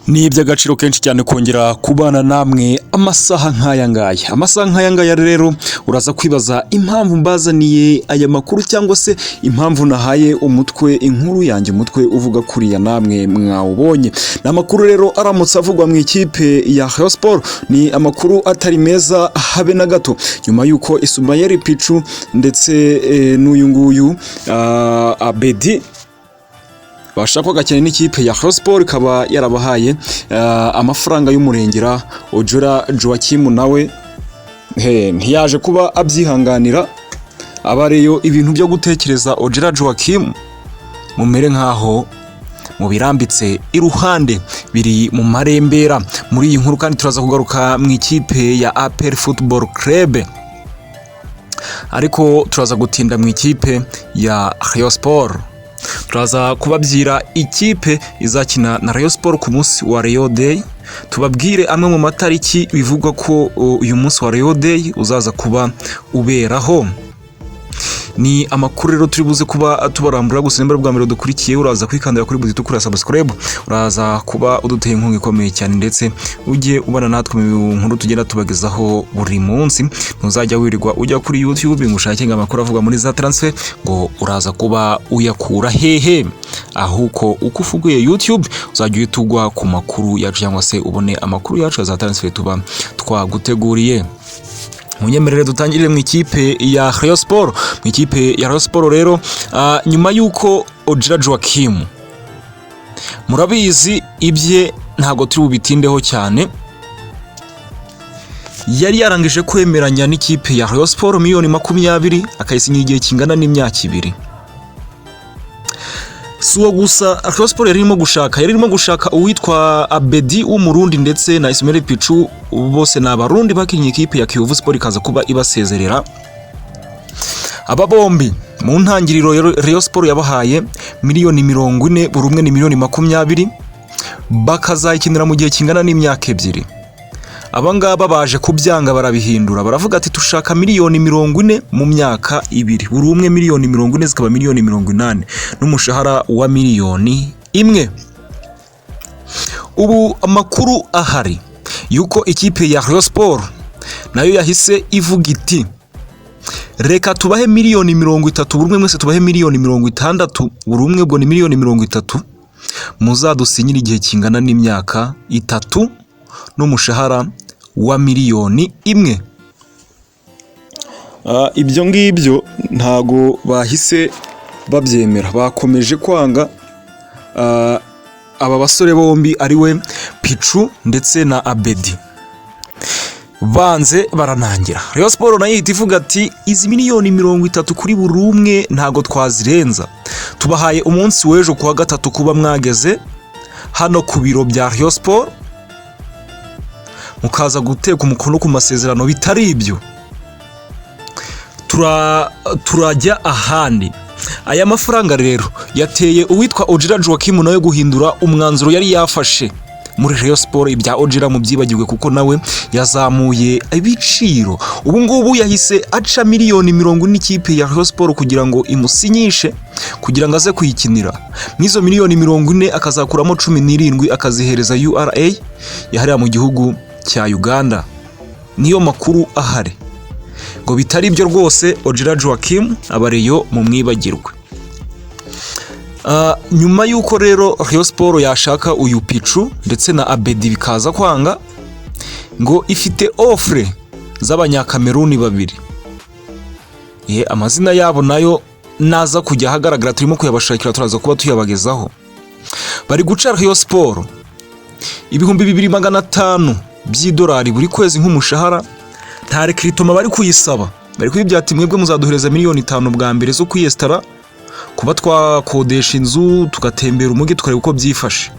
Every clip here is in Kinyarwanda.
Ni iby'agaciro kenshi cyane kongera kubana namwe amasaha nk'aya ngaya. Amasaha nk'aya ngaya rero uraza kwibaza impamvu mbazaniye aya makuru cyangwa se impamvu nahaye umutwe inkuru yanjye umutwe uvuga kuriya, namwe mwawubonye. Ni amakuru rero aramutse avugwa mu ikipe ya Rayon Sport, ni amakuru atari meza habe na gato, nyuma y'uko Ismael Pichu ndetse n'uyu nguyu Abedi bashakwaga cyane n'ikipe ya Rayon Sport, ikaba yarabahaye amafaranga y'umurengera. Ojera Joachim nawe he ntiyaje kuba abyihanganira. Abareyo ibintu byo gutekereza Ojera Joachim mumere nkaho mubirambitse iruhande, biri mu marembera. Muri iyi nkuru kandi turaza kugaruka mu ikipe ya APR Football Club, ariko turaza gutinda mu ikipe ya Rayon Sport. Turaza kubabwira ikipe izakina na Rayon Sport ku munsi wa Rayon Day, tubabwire amwe mu matariki bivugwa ko uyu munsi wa Rayon Day uzaza kuba uberaho. Ni amakuru rero turi buze kuba tubarambura. Gusa nimba bwa mbere dukurikiye, uraza kwikandira kuri buto itukura subscribe, uraza kuba uduteye inkunga ikomeye cyane, ndetse ujye ubana natwe mu nkuru tugenda tubagezaho buri munsi. Ntuzajya wirirwa ujya kuri YouTube ngo ushake ngo amakuru avugwa muri za transfer, ngo uraza kuba uyakura hehe? Ahubwo uko ufunguye YouTube uzajya uhita ugwa ku makuru yacu cyangwa se ubone amakuru yacu ya za transfer tuba twaguteguriye. Munyemerere dutangirire mu ikipe ya Rayon Sport. Mu ikipe ya Rayon Sport rero, nyuma y'uko Ojera Joachim, murabizi ibye ntabwo turi bubitindeho cyane, yari yarangije kwemeranya n'ikipe ya Rayon Sport miliyoni 20, akayisinyira igihe kingana n'imyaka 2. Si uwo gusa Rayon Sport yari irimo gushaka, yari irimo gushaka uwitwa Abedi w'Umurundi ndetse na Ismail Pichu, bose ni Abarundi bakinnye ikipe ya Kiyovu Sport ikaza kuba ibasezerera. Aba bombi mu ntangiriro Rayon Sport yabahaye miliyoni 40 buri umwe, ni miliyoni 20, bakazayikinira mu gihe kingana n'imyaka 2. Aba ngaba baje kubyanga, barabihindura, baravuga ati: "Tushaka miliyoni 40 mu myaka 2, buri umwe miliyoni 40 zikaba miliyoni 80 n'umushahara wa miliyoni 1." Ubu amakuru ahari yuko ikipe ya Rayon Sport nayo yahise ivuga iti: "Reka tubahe miliyoni 30 buri umwe, mwese tubahe miliyoni 60 buri umwe, ubwo ni miliyoni 30, muzadusinyire igihe kingana n'imyaka 3 n'umushahara wa miliyoni 1." Ibyo ngibyo ntago bahise babyemera, bakomeje kwanga. Aba basore bombi, ari we Pichu ndetse na Abedi, banze baranangira. Rayon Sport nayo ihita ivuga ati: "Izi miliyoni 30 kuri buri umwe ntago twazirenza, tubahaye umunsi w'ejo kuwa gatatu kuba mwageze hano ku biro bya Rayon Sport mukaza guteka umukono ku masezerano, bitari ibyo turajya ahandi." Aya mafaranga rero yateye uwitwa Ojera Joachim nawe guhindura umwanzuro yari yafashe muri Rayon Sport. Ibya Ojera mu byibagirwe, kuko nawe yazamuye ibiciro. Ubu ngubu yahise aca miliyoni 40 ikipe ya Rayon Sport kugira ngo imusinyishe, kugira ngo aze kuyikinira. Mw'izo miliyoni 40 akazakuramo 17 akazihereza URA yahariya mu gihugu cya Uganda. Niyo makuru ahari, ngo bitari ibyo rwose Ojera Joachim abareyo mu mwibagirwe. Nyuma y'uko rero Rayon Sport yashaka uyu Pichu ndetse na Abedi bikaza kwanga, ngo ifite offre z'Abanyakameruni babiri. Amazina yabo nayo naza kujya ahagaragara, turimo kuyabashakira, turaza kuba tuyabagezaho. Bari guca Rayon Sport 2500 by'idolari buri kwezi nk'umushahara, nta recrutement bari kuyisaba. Bari kuyibwira ati: "Mwebwe muzaduhereza miliyoni 5 bwa mbere zo kwiyesitara, kuba twakodesha inzu, tugatembera umujyi, tukareba uko byifashe."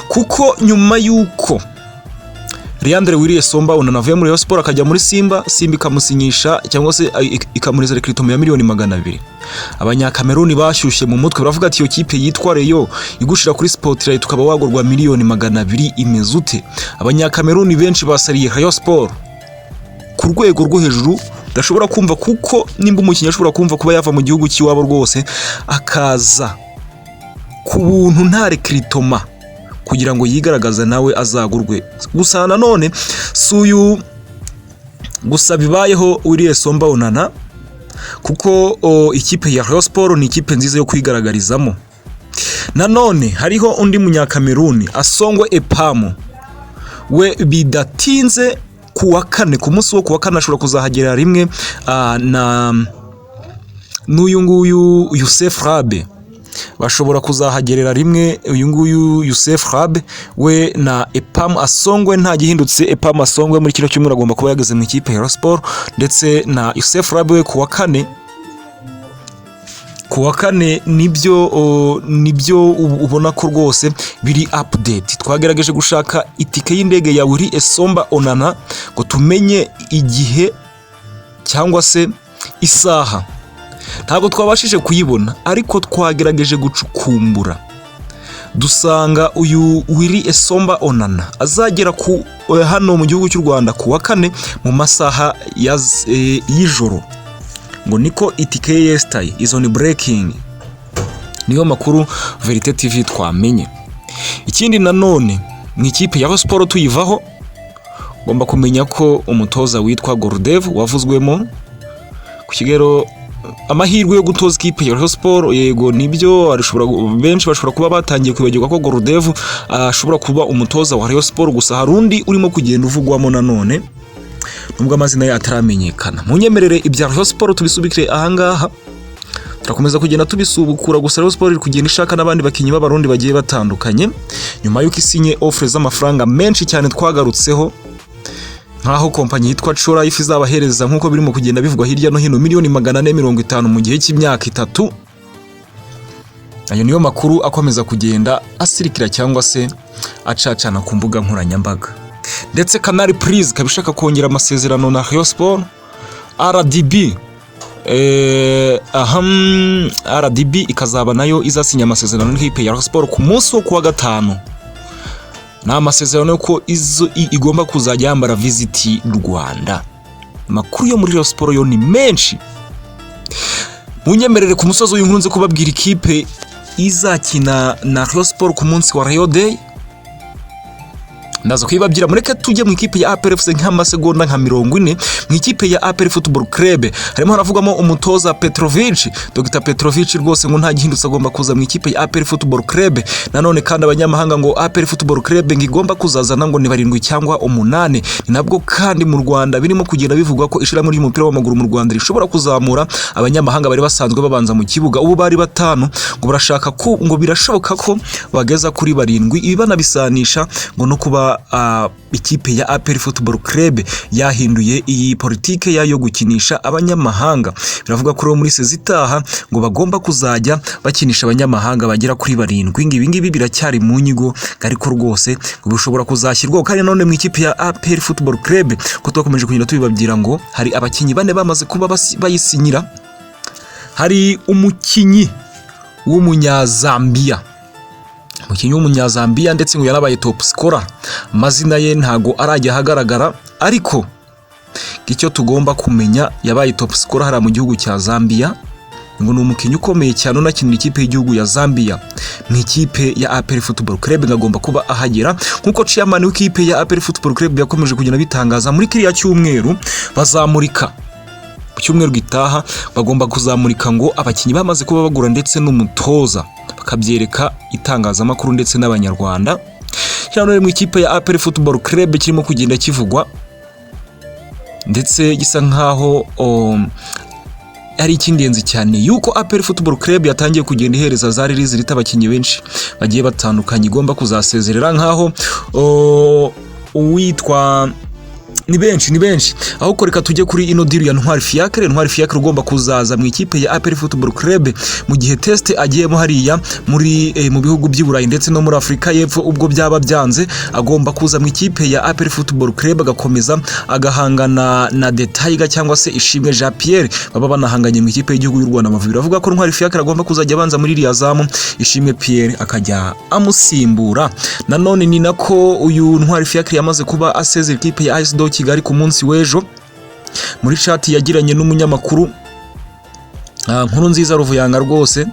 Kuko nyuma y'uko Leandre Willy Essomba Onana avuye muri Rayon Sport akajya muri Simba, Simba ikamusinyisha cyangwa se ikamuriza recrutement ya miliyoni 200, Abanyakameruni bashyushye mu mutwe, baravuga ati: "Iyo kipe yitwa Rayon igushira kuri spotlight ukaba wagurwa miliyoni 200 imeze ute?" Abanyakameruni benshi basariye Rayon Sport ku rwego rwo hejuru udashobora kumva, kuko nimba umukinnyi ashobora kumva kuba yava mu gihugu cy'iwabo rwose akaza ku buntu nta recrutement kugira ngo yigaragaze nawe azagurwe. Gusa nanone si uyu gusa bibayeho, Willy Essomba Onana, kuko ikipe ya Rayon Sport ni ikipe nziza yo kwigaragarizamo. Nanone hariho undi munyakameruni, Asongwe Epamu, we bidatinze ku wa kane, ku munsi wo ku wa kane ashobora kuzahagera rimwe na n'uyu nguyu Youssef Rabe. Bashobora kuzahagerera rimwe, uyu nguyu Youssef Rabe we na Epam Asongwe. Nta gihindutse, Epam Asongwe muri kino cyumweru agomba kuba yageze mu ikipe ya Rayon Sport, ndetse na Youssef Rabe we ku wa kane. Ku wa kane nibyo ubona ko rwose biri update. Twagerageje gushaka itike y'indege ya Willy Essomba Onana ngo tumenye igihe cyangwa se isaha, ntabwo twabashije kuyibona, ariko twagerageje gucukumbura dusanga uyu Willy Essomba Onana azagera ku hano mu gihugu cy'u Rwanda ku wa kane mu masaha y'ijoro, ngo niko itike ye yesitaye. Izo ni breaking, niyo makuru Verite TV twamenye. Ikindi nanone, mu ikipe ya Rayon Sport tuyivaho, ugomba kumenya ko umutoza witwa Gordev wavuzwemo ku kigero amahirwe yo gutoza ikipe ya Rayon Sport. Yego nibyo, arashobora, benshi bashobora kuba batangiye kwibagirwa ko Gordev ashobora kuba umutoza wa Rayon Sport. Gusa hari undi urimo kugenda uvugwamo nanone, nubwo amazina ye ataramenyekana. Munyemerere ibya Rayon Sport tubisubikire ahangaha, turakomeza kugenda tubisubukura. Gusa Rayon Sport iri kugenda ishaka n'abandi bakinnyi b'Abarundi bagiye batandukanye, nyuma y'uko isinye offre z'amafaranga menshi cyane twagarutseho, nk'aho kompanyi yitwa Cholife izabahereza, nk'uko birimo kugenda bivugwa hirya no hino, miliyoni 450 mu gihe cy'imyaka 3. Ayo niyo makuru akomeza kugenda asirikira cyangwa se acacana ku mbuga nkoranyambaga. Ndetse Canal Plus ikaba ishaka kongera amasezerano na Rayon Sport. RDB RDB ikazaba nayo izasinya amasezerano n'ikipe ya Rayon Sport ku munsi wo kuwa gatanu. Ni amasezerano yuko izo igomba kuzajya yambara Visit Rwanda. Amakuru yo muri Rayon Sport yo ni menshi. Munyemerere ku musozi w'inkuru nze kubabwira ikipe izakina na Rayon Sport ku munsi wa Rayon Day, ndaza kuyibabwira. Mureke tujye mu ikipe ya APR FC nk'amasegonda nka 40. Mu ikipe ya APR Football Club harimo haravugamo umutoza Petrovic, Dr Petrovic. Rwose ngo nta gihindutse agomba kuza mu ikipe ya APR Football Club. Nanone kandi abanyamahanga ngo APR Football Club ngo igomba kuzazana ngo ni barindwi cyangwa umunani. Ni nabwo kandi mu Rwanda birimo kugenda bivugwa ko ishyirahamwe ry'umupira w'amaguru mu Rwanda rishobora kuzamura abanyamahanga bari basanzwe babanza mu kibuga. Ubu bari batanu, ngo barashaka ko ngo birashoboka ko bageza kuri barindwi. Ibi banabisanisha ngo no kuba ikipe ya APR Football Club yahinduye iyi politike yayo yo gukinisha abanyamahanga. Biravuga ko rero muri sezi itaha ngo bagomba kuzajya bakinisha abanyamahanga bagera kuri barindwi. Ngo ibi ngibi biracyari mu nyigo, ariko rwose ngo bishobora kuzashyirwaho. Kandi none mu ikipe ya APR Football Club, ko twakomeje kugenda tubibabwira, ngo hari abakinnyi bane bamaze kuba bayisinyira. Hari umukinnyi w'umunyazambiya ndetse ngo yanabaye top scorer. Amazina ye ntago arajya ahagaragara, ariko icyo tugomba kumenya, yabaye top scorer hariya mu gihugu cya Zambia. Ngo ni umukinnyi ukomeye cyane unakinira ikipe y'igihugu ya Zambia. Mu ikipe ya APR Football Club ngo agomba kuba ahagera, nk'uko chairman w'ikipe ya APR Football Club yakomeje kugenda bitangaza. Muri kiriya cyumweru bazamurika, mu cyumweru gitaha bagomba kuzamurika ngo abakinnyi bamaze kuba bagura ndetse n'umutoza, bakabyereka itangazamakuru ndetse n'Abanyarwanda. Cyane mu ikipe ya APR Football Club kirimo kugenda kivugwa ndetse gisa nkaho ari icy'ingenzi cyane, yuko APR Football Club yatangiye kugenda ihereza za release rita abakinnyi benshi bagiye batandukanye igomba kuzasezerera, nkaho uwitwa, ni benshi, ni benshi. Ahubwo reka tujye kuri ino deal ya Ntwari Fiacre. Ntwari Fiacre ugomba kuzaza mu ikipe ya APR Football Club mu gihe test agiyemo hariya muri mu bihugu by'i Burayi ndetse no muri Afurika y'Epfo, ubwo byaba byanze agomba kuza mu ikipe ya APR Football Club, agakomeza agahangana na The Tiger cyangwa se Ishimwe Jean Pierre baba banahanganye mu ikipe y'igihugu y'u Rwanda Amavubi. Biravuga ko Ntwari Fiacre agomba kuzajya abanza muri iriya zamu, Ishimwe Pierre akajya amusimbura. Nanone ni nako uyu Ntwari Fiacre yamaze kuba asezera ikipe ya AS do Kigali ku munsi w'ejo muri chat yagiranye n'umunyamakuru Nkuru Nziza Ruvuyanga. Rwose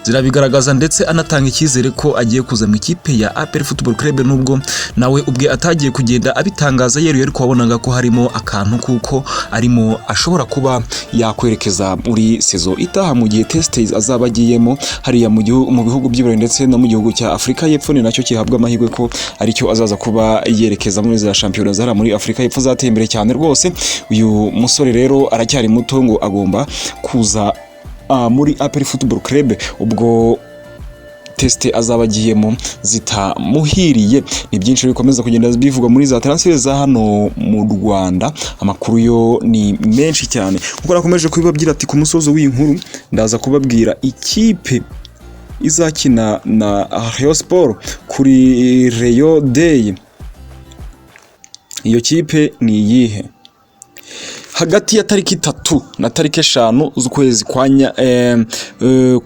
zirabigaragaza, ndetse anatanga icyizere ko agiye kuza mu ikipe ya APR Football Club, nubwo nawe ubwe atagiye kugenda abitangaza yeruye, ariko wabonaga ko harimo akantu kuko arimo ashobora kuba yakwerekeza muri saison itaha, mu gihe test azaba agiyemo hariya mu bihugu by'Iburayi ndetse no mu gihugu cya Afurika y'Epfo. Ni nacyo kihabwa amahirwe ko aricyo azaza kuba yerekeza muri za shampiyona zara muri Afurika y'Epfo zateye imbere cyane rwose. Uyu musore rero aracyari muto, ngo agomba kuza muri APR Football Club ubwo test azaba agiyemo zitamuhiriye. Ni byinshi bikomeza kugenda bivugwa muri za transfer za hano mu Rwanda, amakuru yo ni menshi cyane. Kuko nakomeje kubibabwira ati ku musozo w'iyi nkuru ndaza kubabwira ikipe izakina na Rayon Sport kuri Rayon Day. Iyo kipe ni iyihe? Hagati ya tariki 3 na tariki 5 z'ukwezi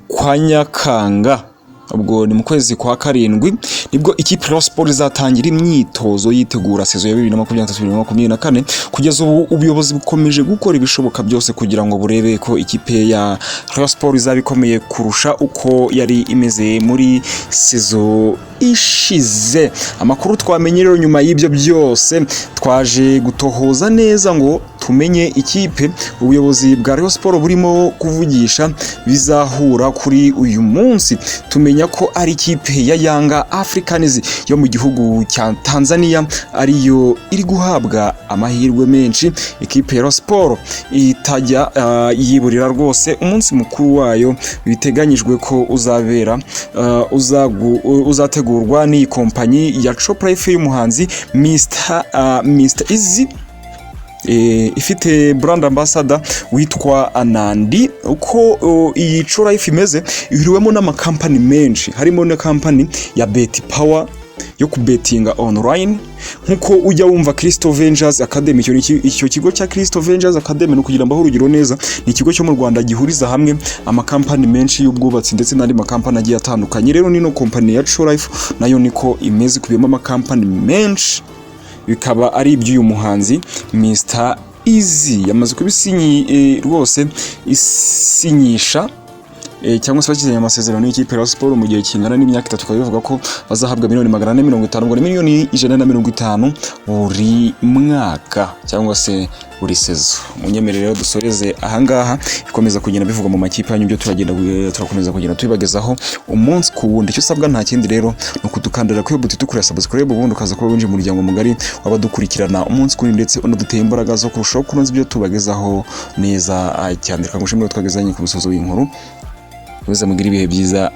kwa Nyakanga, ubwo ni mu kwezi kwa karindwi, nibwo ikipe Rayon Sport izatangira imyitozo yitegura saison ya 2023 2024. Kugeza ubu ubuyobozi bukomeje gukora ibishoboka byose kugira ngo burebe ko ikipe ya Rayon Sport izaba ikomeye kurusha uko yari imeze muri saison ishize. Amakuru twamenye rero nyuma y'ibyo byose, twaje gutohoza neza ngo tumenye ikipe ubuyobozi bwa Rayon Sport burimo kuvugisha bizahura kuri uyu munsi, tumenya ko ari ikipe ya Yanga Africans yo mu gihugu cya Tanzania ariyo iri guhabwa amahirwe menshi. Ikipe ya Rayon Sport itajya yiburira rwose umunsi mukuru wayo biteganyijwe ko uzabera uzategurwa n'iyi kompanyi ya Chop Life y'umuhanzi Mr Eazi, ifite brand ambassador witwa Anandi. Uko iyi Chop Life imeze, ihuriwemo n'amakampani menshi, harimo na kampani ya Bet Power yo kubetinga online, nkuko ujya wumva Christo Ventures Academy. Icyo kigo cya Christo Ventures Academy, ni ukugira mbaho urugero neza, ni ikigo cyo mu Rwanda gihuriza hamwe amakampani menshi y'ubwubatsi ndetse n'andi makampani agiye atandukanye. Rero nino kompani ya Chop Life nayo niko imeze, ikubiyemo amakampani menshi, bikaba ari iby'uyu muhanzi Mr Eazi. Yamaze kubisinyi rwose isinyisha cyangwa se bakizanye amasezerano n'ikipe ya Rayon Sport mu gihe kingana n'imyaka 3, bikaba bivuga ko bazahabwa miliyoni 450, ngo ni miliyoni 150 buri mwaka cyangwa se buri saison. Munyemerere rero dusoreze ahangaha. Ikomeza kugenda bivugwa mu makipe yanyu byo turagenda turakomeza kugenda tubibagezaho umunsi ku wundi. Icyo usabwa nta kindi rero ni ukudukandira kuri buti tukura subscribe, ubundi ukaza kuba winjiye mu muryango mugari w'abadukurikirana umunsi ku wundi, ndetse unaduteye imbaraga zo kurushaho kunoza ibyo tubagezaho neza cyane. Reka ngushimire twagezanye ku musozo w'inkuru. Muze mugire ibihe byiza.